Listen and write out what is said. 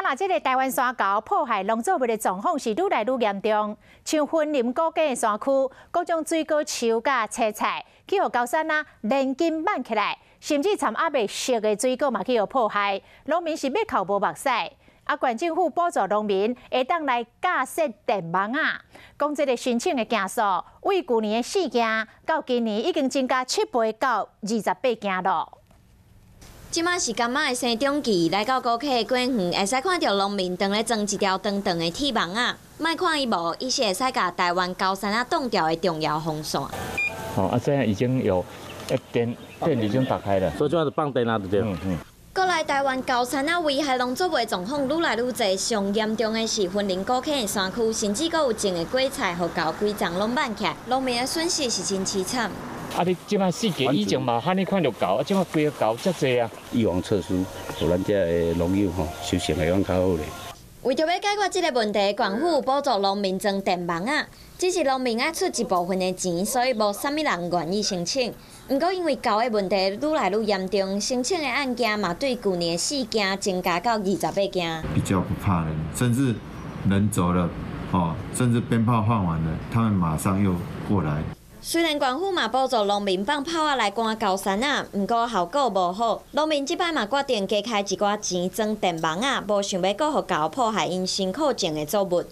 若這个台灣山猴破壞農作物的狀況是愈來愈嚴重，像雲林古墘的山區，各種水果樹佮青菜，去予猴山仔連根挽起來，甚至蠶猶未熟的水果嘛去予破壞，農民是欲哭無目屎。啊，縣政府補助農民會當來架設電網仔，講這个申請的件數，對舊年的四件，到今年已經增加7倍到28件囉。這馬是柑仔的生長期，來到古墘的果園，會使看著農民當咧裝一條長長的鐵網仔。莫看伊無，伊是會使共台灣高山仔擋掉的重要防線。哦，啊，現在已經有電已經打開了，所以這馬就放電啦，對對？嗯嗯。國內台灣高山仔危害農作物的狀況愈來愈濟，上嚴重的是雲林古墘的山區，甚至閣有種的果菜予猴規叢攏挽起來，農民的損失是真淒慘。啊！你這馬四季以前嘛，罕呢看著猴，啊，這馬規个猴遮濟啊。預防措施，予咱遮的農友吼收成會講較好咧。為著欲解決這个問題，縣府補助農民裝電網仔，只是農民愛出一部分的錢，所以無啥物人願意申請。毋過因為猴的問題愈來愈嚴重，申請的案件嘛對舊年的四件增加到28件。比較不怕人，甚至人走了，哦，甚至鞭炮放完了，他們馬上又過來。雖然縣府嘛補助農民放炮仔來趕猴山仔，毋過效果無好。農民這擺嘛決定加開一寡錢裝電網仔，無想欲閣予猴破壞𪜶辛苦種的作物。